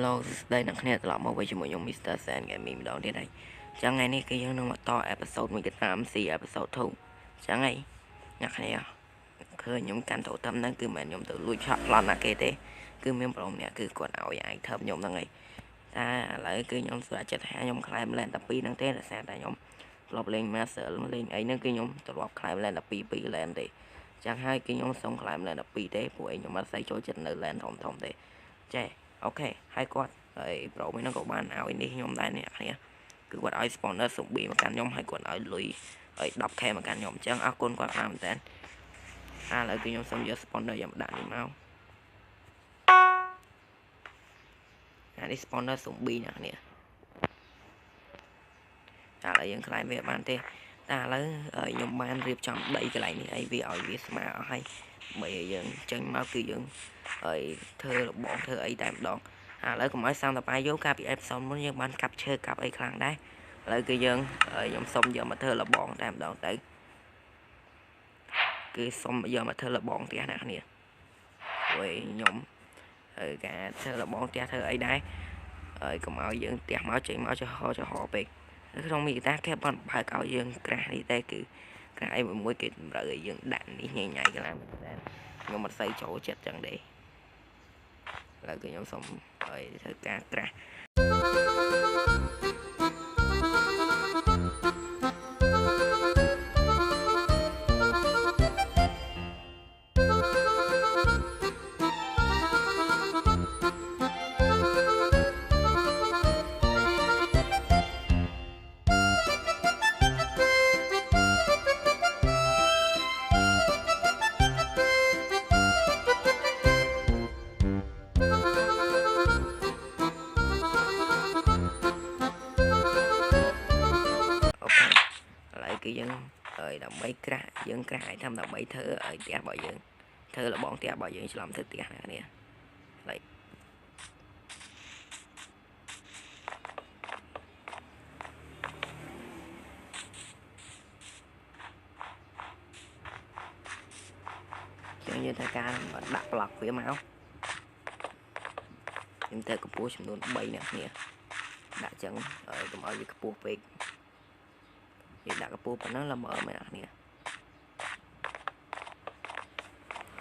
Hello សួស្តីអ្នកគ្នាត្រឡប់មកវិញជាមួយខ្ញុំ Mr. San Gaming ម្ដងទៀតហើយចឹងថ្ងៃនេះគឺយើងនឹងមកត episode មួយទៀតតាម C episode 2ចឹងហើយអ្នកគ្នាឃើញខ្ញុំកាន់ totem ហ្នឹងគឺមិនមែនខ្ញុំទៅលួចឆក់ប្លន់ណាគេទេគឺមានប្រុសម្នាក់គឺគាត់ឲ្យ item ខ្ញុំហ្នឹងហើយតែឥឡូវគឺខ្ញុំស្គាល់ចិត្តថាខ្ញុំ claim land តែ2ហ្នឹងទេដោយសារតែខ្ញុំធ្លាប់លេង Master លេងអីហ្នឹងគឺខ្ញុំធ្លាប់ claim land តែ2 2 land ទេចឹងហើយគឺខ្ញុំសុំ claim land 12ទេព្រោះអីខ្ញុំអត់សូវចូលចិត្តនៅ land ធំធំទេចេះអូខេហើយគាត់ហើយប្រូមួយហ្នឹងក៏បានឲ្យនេះខ្ញុំដែរអ្នកគ្នាគឺគាត់ឲ្យ spawner zombie មកកាន់ខ្ញុំហើយគាត់ឲ្យលុយឲ្យ 10k មកកាន់ខ្ញុំអញ្ចឹងអរគុណគាត់ខ្លាំងមែនតើឥឡូវគឺខ្ញុំសុំយក spawner យកមកដាក់នេះមកអានេះ spawner zombie អ្នកគ្នាឥឡូវយើងខ្លាយវាបានទេតែឥឡូវខ្ញុំបានរៀបចំដីកន្លែងនេះអីវាឲ្យវាស្មើអស់ហើយបើយើងចេញមកគឺយើងហើយធ្វើរបងធ្វើអីតែម្ដងឥឡូវកុំឲ្យសាំតបាយយកកាលពី episode មុនយើងបានកាប់ឈើកាប់អីខ្លាំងដែរឥឡូវគឺយើងខ្ញុំសុំយកមកធ្វើរបងតែម្ដងទៅគឺសុំយកមកធ្វើរបងផ្ទះអ្នកគ្នាព្រោះខ្ញុំហើយការធ្វើរបងផ្ទះធ្វើអីដែរហើយកុំឲ្យយើងផ្ទះមកចេញមកចំហចំហពេកក្នុងមីតាគេបានបើកឲ្យយើងក្រាស់នេះតែគឺក្រាស់អីមួយគេតម្រូវឲ្យយើងដាក់នេះញ៉ៃញ៉ៃកន្លងមែនតើខ្ញុំអត់សូវចូលចិត្តចឹងទេឥឡូវគឺខ្ញុំសុំឲ្យធ្វើការក្រាស់គឺយើងហើយដើម្បីក្រាស់យើងក្រាស់ឲ្យធ្វើដើម្បីធ្វើឲ្យផ្ទះរបស់យើងធ្វើរបងផ្ទះរបស់យើងច្រឡំធ្វើផ្ទះណានេះឡៃចឹងយើងត្រូវការដាក់ប្លុកវាមកខ្ញុំត្រូវកម្ពស់ចំនួន3អ្នកគ្នាដាក់ចឹងហើយកុំឲ្យវាខ្ពស់ពេកយើងដាក់កម្ពស់ប៉ុណ្ណឹងល្មមមែនអ្នកគ្នា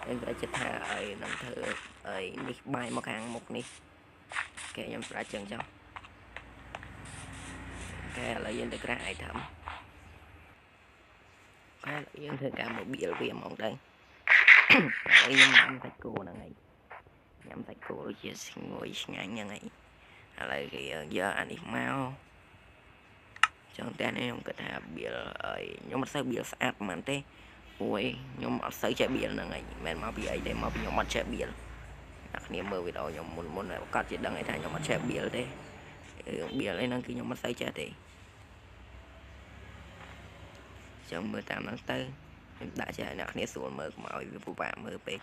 ខ្ញុំត្រូវចិត្តថាឲ្យនឹងធ្វើឲ្យនេះបាយមកខាងមុខនេះគេខ្ញុំប្រើចឹងចុះគេឥឡូវយើងទៅក្រាស់ item គេយើងធ្វើការមកបៀលវាហ្មងទៅហើយខ្ញុំញ៉ាំសាច់គោហ្នឹងហើយញ៉ាំសាច់គោជាស្ងួយឆ្ងាញ់ហ្នឹងហើយឥឡូវគេយើងយកអានេះមកចឹងតែនេះខ្ញុំគិតថាបៀលហើយខ្ញុំអត់សូវបៀលស្អាតប៉ុន្មានទេព្រោះខ្ញុំអត់សូវចេះបៀលហ្នឹងហើយមិនមែនមកពីអីទេមកពីខ្ញុំអត់ចេះបៀលអ្នកគ្នាមើលវីដេអូខ្ញុំមុនមុនគាត់ជាដឹងថាខ្ញុំអត់ចេះបៀលទេរឿងបៀលអីហ្នឹងគឺខ្ញុំអត់សូវចេះទេចឹងមើលតាមហ្នឹងទៅខ្ញុំដាក់ចេះឲ្យអ្នកគ្នាស្រួលមើលកុំឲ្យវាពិបាកមើលពេក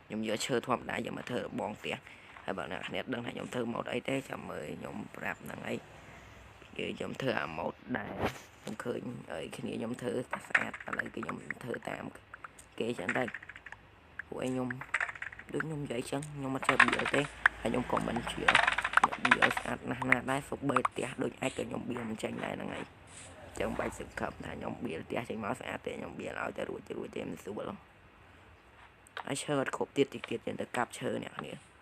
ខ្ញុំយកឈើធម្មតាយកមកធ្វើរបងផ្ទះហើយបើអ្នកគ្នាដឹងថាខ្ញុំធ្វើម៉ូតអីទេចាំមើលខ្ញុំប្រាប់ហ្នឹងហើយគេខ្ញុំធ្វើអាម៉ូតដែរខ្ញុំឃើញហើយគ្នាខ្ញុំធ្វើស្អាតឥឡូវគឺខ្ញុំធ្វើតាមគេចឹងទៅពួកឯងខ្ញុំដូចខ្ញុំនិយាយចឹងខ្ញុំអត់ចេះបៀលទេហើយខ្ញុំក៏មិនជាបៀលស្អាតណាស់ណាដែរសូម្បីផ្ទះដូចឯងក៏ខ្ញុំបៀលមិនចេញដែរហ្នឹងហើយចឹងបាច់សង្ឃឹមថាខ្ញុំបៀលផ្ទះចេញមកស្អាតទេខ្ញុំបៀលឲ្យតែរួចទៅរួចទេមិនស្រួលហើយឈើអត់គ្រប់ទៀតតិចទៀតយើងទៅកាប់ឈើអ្នកគ្នា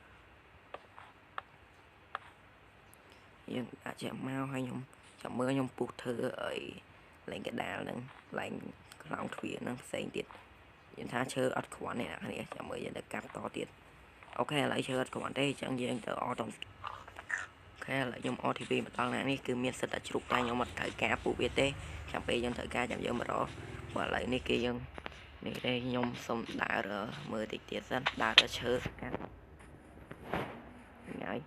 យើងដាក់ចេះមកហើយខ្ញុំចាំមើលខ្ញុំពុះធ្វើឲ្យឡើងកដាលហ្នឹងឡើងខ្លោងទ្វារហ្នឹងផ្សេងទៀតយើងថាឈើអត់គ្រាន់ទេអ្នកគ្នាចាំមើលយើងទៅកាប់តទៀតអូខេឥឡូវឈើអត់គ្រាន់ទេអញ្ចឹងយើងទៅអតអូខេឥឡូវខ្ញុំ RTV មកដល់ណានេះគឺមានសិតតែជ្រូកតែខ្ញុំអត់ត្រូវការពុះវាទេចាំពេលយើងត្រូវការចាំយើងមករកបើឥឡូវនេះគេយើងនេះទេខ្ញុំសុំដើរមើលតិចទៀតសិនដើរទៅឈើកាត់ហើយ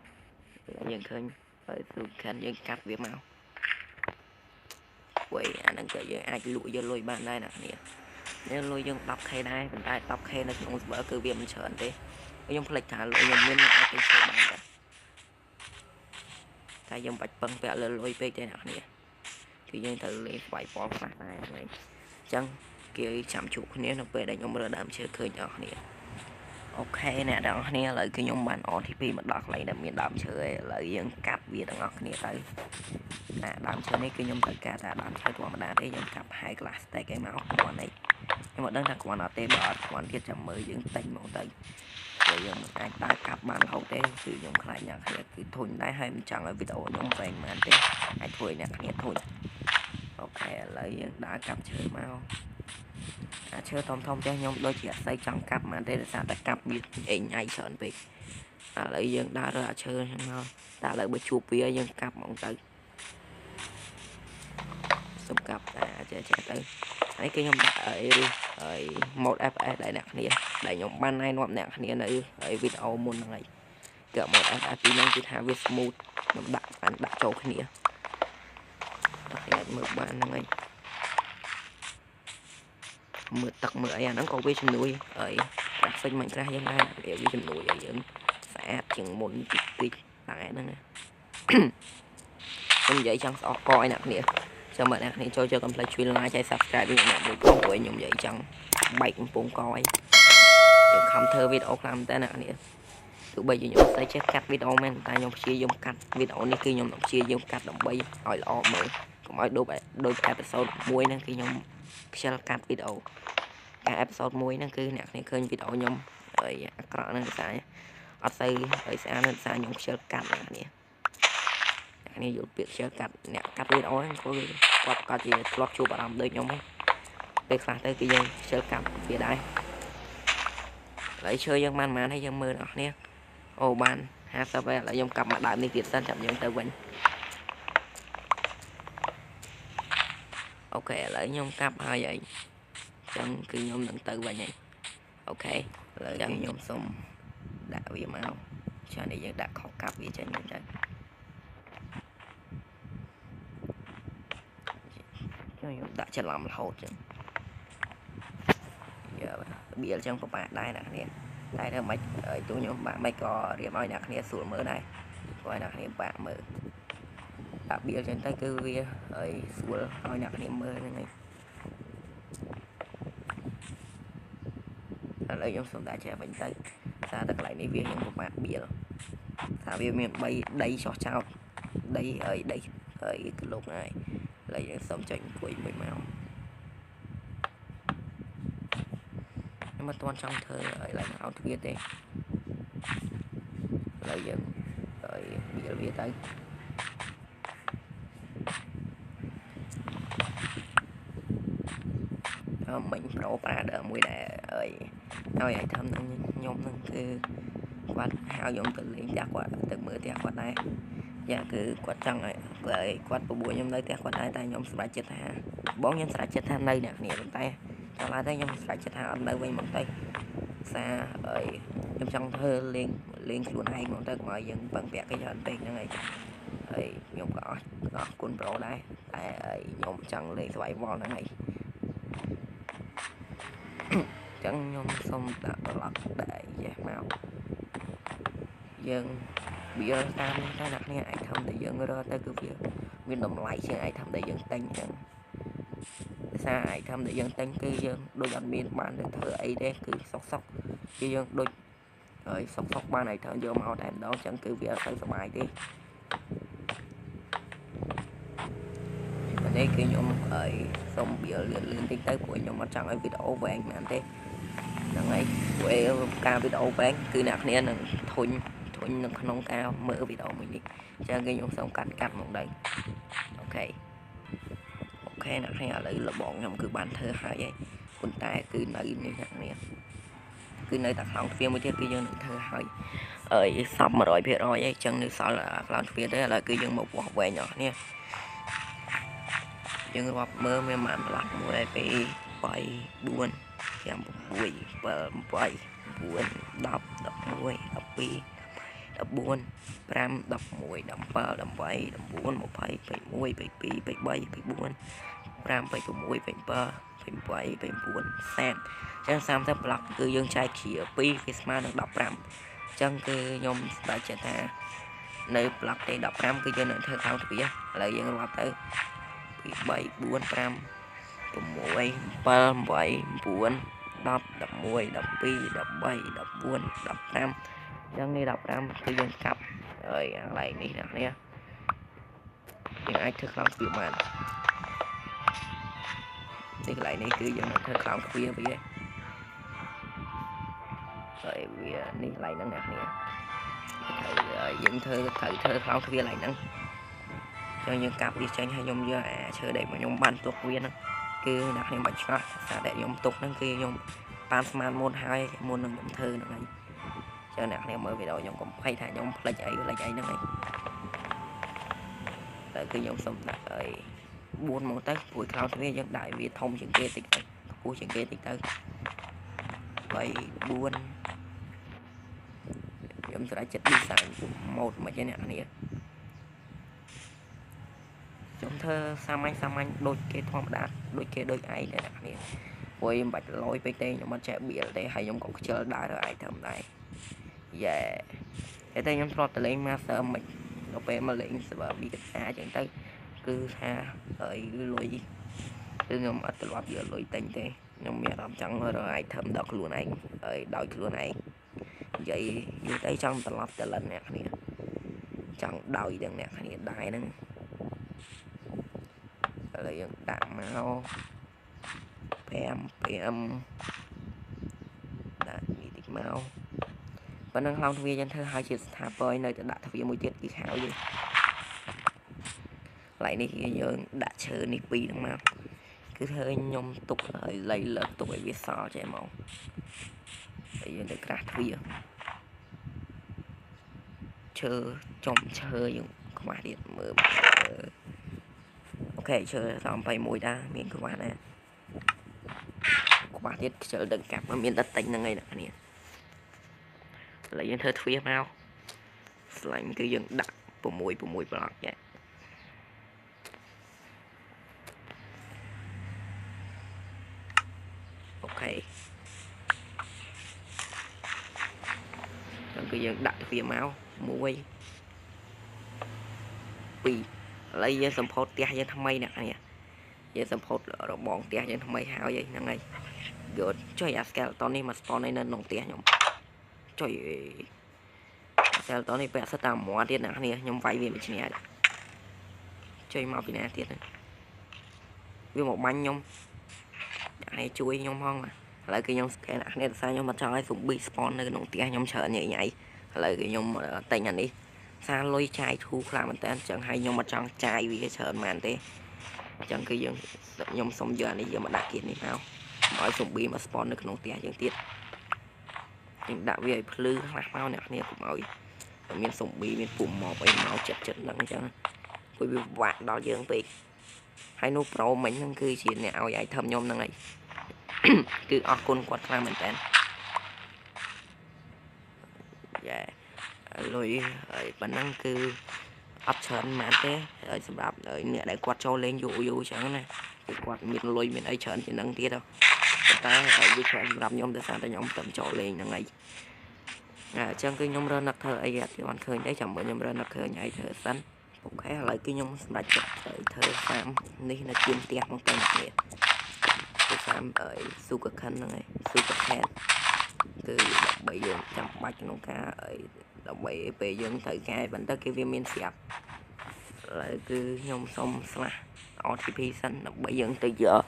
យើងឃើញហើយស៊ូខាន់យើងកាត់វាមកព្រោះអាហ្នឹងក៏យើងអាចលក់យកលុយបានដែរអ្នកគ្នានេះលុយយើង 10k ដែរប៉ុន្តែ 10k នៅក្នុង server គឺវាមិនច្រើនទេខ្ញុំភ្លេចថាលុយខ្ញុំមានអាចទៅធ្វើបានដែរតែយើងបាច់ពឹងពាក់លើលុយពេកទេអ្នកគ្នាគឺយើងត្រូវលេងស្វ័យប៉លខ្លះដែរហ្នឹងអញ្ចឹងគេចាំជួបគ្នានៅពេលដែលខ្ញុំរើដើមឈើឃើញអ្នកគ្នា OK អ្នកទាំងអស់គ្នាឥឡូវគឺខ្ញុំបាន RTP មកដល់កន្លែងដែលមានដើមឈើឯឥឡូវយើងកាប់វាទាំងអស់គ្នាទៅអាដើមឈើនេះគឺខ្ញុំត្រូវការតែដើមឈើធម្មតាទេយើងកាប់ហាយ glass stack ឯមកគ្រាន់នេះខ្ញុំអត់ដឹងថាគ្រាន់អត់ទេបើអត់គ្រាន់ទៀតចាំមើលយើងទិញមកទៅព្រោះយើងមិនអាចដើរកាប់បានរហូតទេគឺខ្ញុំខ្លាចអ្នកគ្នាគឺធុញដែរហើយមិនចង់ឲ្យវីដេអូខ្ញុំវែងប៉ុន្មានទេអាចធ្វើឲ្យអ្នកគ្នាធុញ OK ឥឡូវយើងដើរកាប់ឈើមកអាឈើធំធំចេះខ្ញុំដូចជាអត់សូវចង់កាប់ហ្មងទេដោយសារតែកាប់វាអេងញ៉ៃច្រើនពេកឥឡូវយើងដើររើអាឈើហ្នឹងមកតែឥឡូវបើជួបវាយើងកាប់ហ្មងទៅសុំកាប់តែចេះចេះទៅហើយគឺខ្ញុំដាក់អីឬហើយ mode FPS ដែលអ្នកគ្នាដែលខ្ញុំបានណែនាំអ្នកគ្នានៅហើយវីដេអូមុនហ្នឹងហើយគឺ mode FPS ពីរហ្នឹងគឺថាវា smooth ខ្ញុំដាក់បានដាក់ចូលគ្នាតែអាចមើលបានហ្នឹងហើយមើលទឹកមើលអីអាហ្នឹងក៏វាជំនួយហើយ graphic Minecraft យើងដែរវាជំនួយឲ្យយើងស្អាតជាងមុនតិចតិចតែហ្នឹងខ្ញុំនិយាយចង់ស្អកកឲ្យអ្នកគ្នាចាំមើលអ្នកគ្នាចូលចូលកុំភ្លេចជួយ like ហើយ subscribe វិញអ្នកមួយផងព្រោះខ្ញុំនិយាយចង់បែកកំពង់កឲ្យខ្ញុំខំធ្វើវីដេអូខ្លាំងមែនតើអ្នកគ្នាទោះបីជាខ្ញុំស្អីចេះកាត់វីដេអូមែនតែខ្ញុំព្យាយាមកាត់វីដេអូនេះគឺខ្ញុំនឹងព្យាយាមកាត់ដើម្បីឲ្យល្អមើលកុំឲ្យដូចដូច episode 1ហ្នឹងគឺខ្ញុំខ្ជិលកាត់វីដេអូការ episode 1ហ្នឹងគឺអ្នកគ្នាឃើញវីដេអូខ្ញុំហើយអាក្រក់ហ្នឹងភាសាអត់សូវហើយស្អាតហ្នឹងភាសាខ្ញុំខ្ជិលកាត់អ្នកគ្នាអ្នកគ្នាយល់ពាក្យខ្ជិលកាត់អ្នកកាត់វីដេអូហ្នឹងគាត់គាត់ប្រកាសជាធ្លាប់ជួបអារម្មណ៍ដូចខ្ញុំហ្នឹងពេលខ្លះទៅគឺយើងខ្ជិលកាត់វាដែរឥឡូវឈើយើងបានប៉ុន្មានហើយយើងមើលអ្នកគ្នាអូបាន50ហើយឥឡូវខ្ញុំកាប់មកដើមនេះទៀតសិនចាំយើងទៅវិញ OK ឥឡូវខ្ញុំកាប់ហើយអីចឹងគឺខ្ញុំនឹងទៅវិញហើយ OK ឥឡូវខ្ញុំសុំដាក់វាមកចានេះយើងដាក់ខុសកាប់វាចេញវិញទៅខ្ញុំដាក់ច្រឡំរហូតចឹងយ៉ាបៀលចឹងពិបាកដែរអ្នកគ្នាតែធ្វើម៉េចទោះខ្ញុំបាក់មិនក៏រៀបឲ្យអ្នកគ្នាស្រួលមើលដែរព្រោះឲ្យអ្នកគ្នាបាក់មើលដាក់បៀលចឹងទៅគឺវាឲ្យស្រួលឲ្យអ្នកគ្នាមើលហ្នឹងហើយឥឡូវខ្ញុំសូមដាក់ចេះវិញទៅសារតែកន្លែងនេះវាខ្ញុំពិបាកបៀលថាវាមាន3ដីចោះចោតដីហើយដីហើយក្លុកហើយឥឡូវយើងសូមចុចអង្គុយមួយមកខ្ញុំមិនទាន់ចង់ធ្វើឲ្យឡើងអោទ្វារទេឥឡូវយើងឲ្យបៀលវាទៅមិញប្រូប្រាដឺមួយដែលឲ្យឲ្យ item នឹងខ្ញុំនឹងគឺគាត់ហៅខ្ញុំទៅលេងផ្ទះគាត់ទៅមើលផ្ទះគាត់ដែរយ៉ាគឺគាត់ចង់ឲ្យគាត់បបួលខ្ញុំនៅផ្ទះគាត់ដែរតែខ្ញុំសម្រេចចិត្តថាបងខ្ញុំសម្រេចចិត្តថានៅអ្នកគ្នាប៉ុន្តែដល់ឡើយទៅខ្ញុំសម្រេចចិត្តថាអត់នៅវិញមកទៅសារឲ្យខ្ញុំចង់ធ្វើលេងលេងខ្លួនឯងមកទៅកុំឲ្យយើងពឹងពាក់គេច្រើនពេកហ្នឹងហើយហើយខ្ញុំក៏អរគុណប្រូដែរតែខ្ញុំចង់លេង survival ហ្នឹងហើយចឹងខ្ញុំសូមដាក់ប្លុកដែរចេះមកយើងបៀលតាមនេះទៅអ្នកគ្នា item ដែលយើងរើទៅគឺវាមានតម្លៃជាង item ដែលយើងទិញចឹងដោយសារ item ដែលយើងទិញគឺយើងដូចអត់មានបានទៅធ្វើអីទេគឺសុកសុកគឺយើងដូចហើយសុកសុកបាន item យកមកតែម្ដងចឹងគឺវាអត់សូវសុបាយទេនេះគឺខ្ញុំឲ្យសូមបៀលលឿនលឿនតិចទៅព្រោះខ្ញុំអត់ចង់ឲ្យវីដេអូវែងមែនទេហ្នឹងហើយព្រោះការវីដេអូវែងគឺអ្នកគ្នានឹងធុញនៅក្នុងការមើលវីដេអូមួយនេះអញ្ចឹងគឺខ្ញុំសូមកាត់កាត់មកដែរ OK OK អ្នកគ្នាឥឡូវលបងខ្ញុំគឺបានធ្វើហើយហើយប៉ុន្តែគឺនៅនេះអ្នកគ្នាគឺនៅតែខ្លោងទ្វារមួយទៀតគឺយើងនឹងធ្វើហើយអើយសព100%ហើយអញ្ចឹងនៅសល់ខ្លោងទ្វារទេឥឡូវគឺយើងមកវាស់វែងអ្នកគ្នាយើងរាប់មើលមានប៉ុន្មានប្លុក1 2 3 4 5 6 7 8 9 10 11 12 14 5 11 17 18 19 20 21 22 23 24 5 26 27 28 29 30ចឹង30ប្លុកគឺយើងចែកជា2វាស្មើនឹង15ចឹងគឺខ្ញុំស្ដាយចិត្តថានៅប្លុកទី15គឺយើងនឹងធ្វើខោទ្វារឥឡូវយើងរាប់ទៅ2 3 4 5 6 7 8 9 10 11 12 13 14 15ចឹងនេះ15គឺយើងកាប់ហើយកន្លែងនេះអ្នកនេះយើងអាចធ្វើខ្លោងទ្វារបាននេះកន្លែងនេះគឺយើងនឹងធ្វើខ្លោងទ្វារវាហើយវានេះកន្លែងហ្នឹងអ្នកនេះត្រូវយើងធ្វើត្រូវធ្វើខ្លោងទ្វារកន្លែងហ្នឹងចឹងយើងកាប់វាចេញហើយខ្ញុំយកអាឈើដែលខ្ញុំបានទុកវាហ្នឹងគឺអ្នកខ្ញុំបាច់ឆ្ងល់សារដែលខ្ញុំទុកហ្នឹងគឺខ្ញុំបានស្មានមុនហើយមុននឹងខ្ញុំធ្វើហ្នឹងហើយចឹងអ្នកខ្ញុំមើលវីដេអូខ្ញុំកុំភ័យថាខ្ញុំភ្លេចអីភ្លេចអីហ្នឹងហើយតែគឺខ្ញុំសុំដាក់អី4មកទៅព្រោះខ្លោងទ្វារយើងដាក់វាធំជាងគេតិចទៅខ្ពស់ជាងគេតិចទៅ3 4ខ្ញុំស្រេចចិត្ត design ម៉ូតមកចេះអ្នកគ្នាខ្ញុំធ្វើសាមញ្ញសាមញ្ញដូចគេធម្មតាដូចគេដូចឯងដែរអ្នកគ្នាព្រោះខ្ញុំបាច់លយពេកទេខ្ញុំអត់ចេះបៀលទេហើយខ្ញុំក៏ខ្ជិលដើរទៅ item ដែរយេតែខ្ញុំធ្លាប់ទៅលេង Master មិនដល់ពេលមកលេង server BKA ចឹងទៅគឺថាហើយលុយគឺខ្ញុំអត់ត្រឡប់យកលុយទិញទេខ្ញុំមានអារម្មណ៍ចង់រក item ដល់ខ្លួនឯងហើយដោយខ្លួនឯងនិយាយយូរទៅចង់ត្រឡប់ទៅលិនអ្នកគ្នាចង់ដោយទាំងអ្នកគ្នាដែរហ្នឹងឥឡូវយើងដាក់មក5 5ដាក់នេះតិចមកប៉ុណ្ណឹងខ្លោងទ្វារយើងធ្វើឲ្យជាស្ថាពរនៅតែដាក់ទ្វារមួយទៀតគឺខៅយើងកន្លែងនេះយើងដាក់ឈើនេះពីរហ្នឹងមកគឺធ្វើខ្ញុំទុកឲ្យលៃលើកទុកឲ្យវាសល់ចេះមកហើយយើងទៅក្រាស់ទ្វារឈើចំឈើយើងខ្វះទៀតមើលអូខេឈើ21ដែរមានខ្វះណាខ្វះទៀតខ្ជិលដឹងកាប់មានតែតិចហ្នឹងឯងអ្នកគ្នាឥឡូវយើងធ្វើទ្វារមកស្លាញ់គឺយើងដាក់6 6ប្លុកចាអូខេចឹងគឺយើងដាក់ទ្វារមក1 2ឥឡូវយើងសម្ពោធផ្ទះយើងថ្មីអ្នកនេះយើងសម្ពោធរបងផ្ទះយើងថ្មីហើយហ្នឹងហើយ good ចុយអា skeleton នេះមក spawn នៅក្នុងផ្ទះខ្ញុំចុយ skeleton នេះពាក់សិតតាមមាត់ទៀតអ្នកនេះខ្ញុំវាយវាមិនឈ្នះចុយមកពីណាទៀតវាមកបាញ់ខ្ញុំអ្នកនេះជួយខ្ញុំផងឥឡូវគឺខ្ញុំ scan អ្នកនេះដោយសារខ្ញុំអត់ចង់ឲ្យ zombie spawn នៅក្នុងផ្ទះខ្ញុំច្រើនញ៉ៃញ៉ៃឥឡូវគឺខ្ញុំទិញអានេះសារលុយចាយធូរខ្លាំងមែនតើអញ្ចឹងហើយខ្ញុំអត់ចង់ចាយវាច្រើនមែនទេអញ្ចឹងគឺយើងខ្ញុំសុំយកអានេះយកមកដាក់ទៀតនេះមកឲ្យ zombie មក spawn នៅក្នុងផ្ទះយើងទៀតយើងដាក់វាឲ្យភ្លឺខ្លះមកអ្នកគ្នាកុំឲ្យមាន zombie មានពួកម៉បអីមកចិត្តចិត្តហ្នឹងអញ្ចឹងព្រោះវាវាក់ដល់យើងពេកហើយនោះប្រូមិញហ្នឹងគឺជាអ្នកឲ្យ item ខ្ញុំហ្នឹងហើយគឺអរគុណគាត់ខ្លាំងមែនតើយ៉ាលុយហើយប៉ុណ្ណឹងគឺអត់ច្រើនហ្មងទេហើយសម្រាប់អ្នកដែលគាត់ចូលលេងយូរយូរចឹងណាគឺគាត់មានលុយមានអីច្រើនជាងហ្នឹងទៀតប៉ុន្តែហើយវាច្រើនសម្រាប់ខ្ញុំដោយសារតែខ្ញុំទៅចូលលេងហ្នឹងហើយអញ្ចឹងគឺខ្ញុំរើនឹកធ្វើអីអត់បានឃើញទេចាំមើលខ្ញុំរើនឹកឃើញអីធ្វើសិនអូខេឥឡូវគឺខ្ញុំសម្រេចចិត្តទៅធ្វើហ្វាមនេះនៅជាងផ្ទះមកទៅនេះគឺហ្វាមអីស៊ូកាខិនហ្នឹងឯងស៊ូកាខែនគឺដើម្បីយើងចាំបាច់ក្នុងការអីដើម្បីពេលយើងត្រូវការប៉ុន្តែគេវាមានស្រាប់ឥឡូវគឺខ្ញុំសុំស្លាស់ RTP សិនដើម្បីយើងទៅយក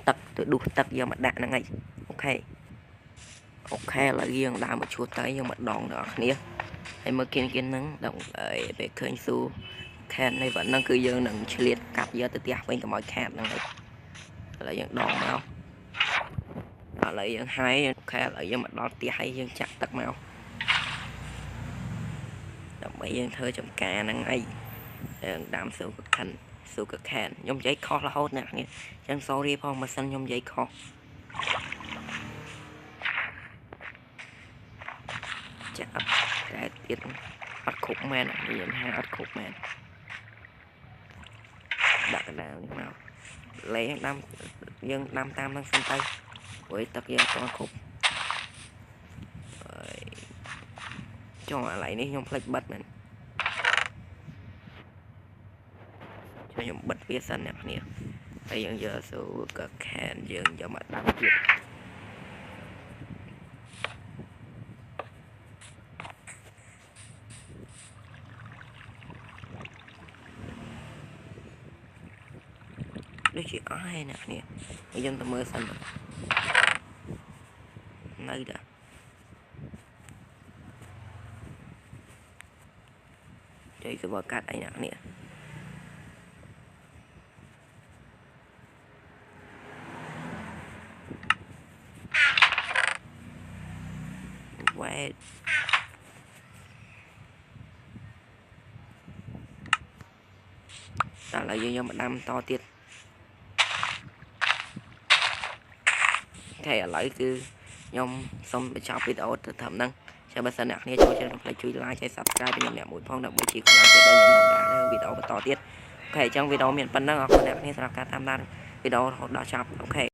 ទឹកទៅដួសទឹកយកមកដាក់ហ្នឹងឯងអូខេអូខេឥឡូវយើងដើរមកជួសទៅយើងមកដងដល់គ្នាហើយមើលគៀនគៀនហ្នឹងដល់ពេលឃើញស៊ូខាតនេះប៉ុណ្ណឹងគឺយើងនឹងឆ្លៀតកាត់យកទៅផ្ទះវិញកុំឲ្យខាតហ្នឹងឯងឥឡូវយើងដងមកឥឡូវយើងហើយអូខេឥឡូវយើងមកដល់ផ្ទះហើយយើងចាក់ទឹកមកដើម្បីយើងធ្វើចំការហ្នឹងអីយើងដាំស៊ូកាខិនស៊ូកាខែនខ្ញុំនិយាយខុសរហូតអ្នកនេះអញ្ចឹង sorry ផងម៉ាស៊ីនខ្ញុំនិយាយខុសចាក់តែទៀតអត់គ្រប់មែនយើងថាអត់គ្រប់មែនដាក់កណ្ដាលនេះមកលេងដាំយើងដាំតាមហ្នឹងសិនទៅព្រោះទឹកយើងអត់ទាន់គ្រប់ហើយចុះឥឡូវនេះខ្ញុំភ្លេចបិទមែនខ្ញុំបិទវាសិនអ្នកគ្នាហើយយើងយកស៊ូកាខែនយើងយកមកដាំទៀត ដូចជាអស់ហើយអ្នកគ្នាខ្ញុំទៅមើលសិននៅតាចុយ server កាត់អីអ្នកគ្នា wait តើឥឡូវយើងយកមកដាំតទៀត OK ឥឡូវគឺខ្ញុំសូមបញ្ចប់វីដេអូទៅត្រឹមហ្នឹងចាំបើសិនអ្នកគ្នាចូលចិត្តកុំភ្លេចជួយ like ហើយ subscribe ខ្ញុំអ្នកមួយផងដើម្បីជាកម្លាំងចិត្តដល់ខ្ញុំក្នុងការធ្វើវីដេអូបន្តទៀត OK អញ្ចឹងវីដេអូមានប៉ុណ្ណឹងអរគុណអ្នកគ្នាសម្រាប់ការតាមដានវីដេអូរហូតដល់ចប់ OK។